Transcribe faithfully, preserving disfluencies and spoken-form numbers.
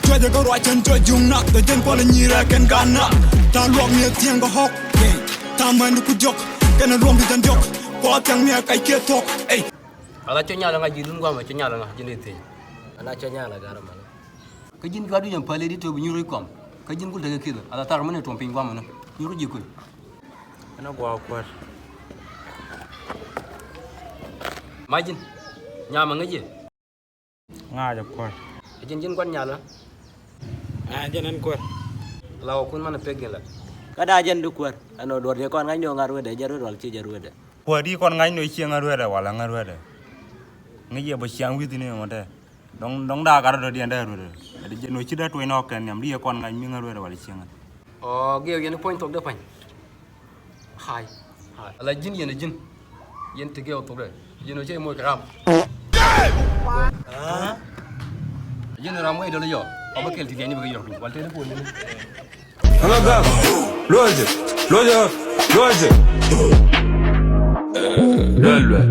Cuɛ jɛ kä ruac cɛn cuɛ juŋ nak kɛ jɛn kuɔl nyirɛ kɛn gan nak. Ta̱a̱ luɔk ni thiɛŋ kɛ ɣɔk. Ta̱a̱ mɛn ku diɔk kɛn luɔm di jɛn diɔk. Kuɔ thiɛŋ ni kac kiɛ thuɔk. Ey. Ala cɔ nyal ŋa ji̱ dun guamɛ cɔ nyal ŋa ji̱ ni thieny. Ala cɔ nyal ŋa garɛ mɛn. Kä ji̱n juat wi̱c ɛn päl ëë di tëë bi nyuur i̱ kɔm. Kä ji̱n gul tekɛ ki̱th ala thar mɛn ɛ tuɔm piny guamɛ ni nyuur ji̱ kuc. Ɛn a gua̱a̱ kuäär. Ma ji̱n nyamɛ ŋäc yɛ. Ŋa̱c a kuäär. Ɛ ji̱n ji̱n gua̱n nyalä. Ɛ ji̱n ɛn kuäär. La wä kun man a pek ji̱n la. Kä da̱a̱ jɛn di kuäär ɛn ɣöö duɔ̱ɔ̱r jɛ kɔn ŋa̱c ni ɣöö ŋa̱t ruetdɛ jɛ ruet wal ci jɛ ruetdɛ. Kuäär di kɔn ŋa̱c ni ɣöö ciɛ ŋa̱t ruetdɛ wal ɛ ŋa̱t ruetdɛ. Ŋäc yɛ bä ciaŋ wi̱i̱th ni ɣöö ŋɔ̱tɛ. Dɔ̱ŋ dɔ̱ŋ da̱a̱ gat rɔ̱dɔ̱diɛn dee ruetdɛ. Ɛ di jɛn ɣöö ci dee tuɔ̱c nɔɔk kɛn nhiam di yɛ kɔn ŋa̱c mi ŋa̱t ruetdɛ wal ciɛ ŋa̱t. Ɔ gɛɛw yɛn puɔ̱ny thok dee pa̱ny. Hai. Hai. Ala ji̱n yɛn a ji̱n. Yɛn ti gɛɛw thok dee. Yɛn a cɛ moc kɛ ram. Ji̱n ram wec dɔl yɔ. Ɔ bä kɛl ti gɛɛny bä kɛ yɔr piny. Wal telephone ni. Ala gam. Luɔcɛ. Luɔcɛ. Luɔcɛ. Luɔcɛ.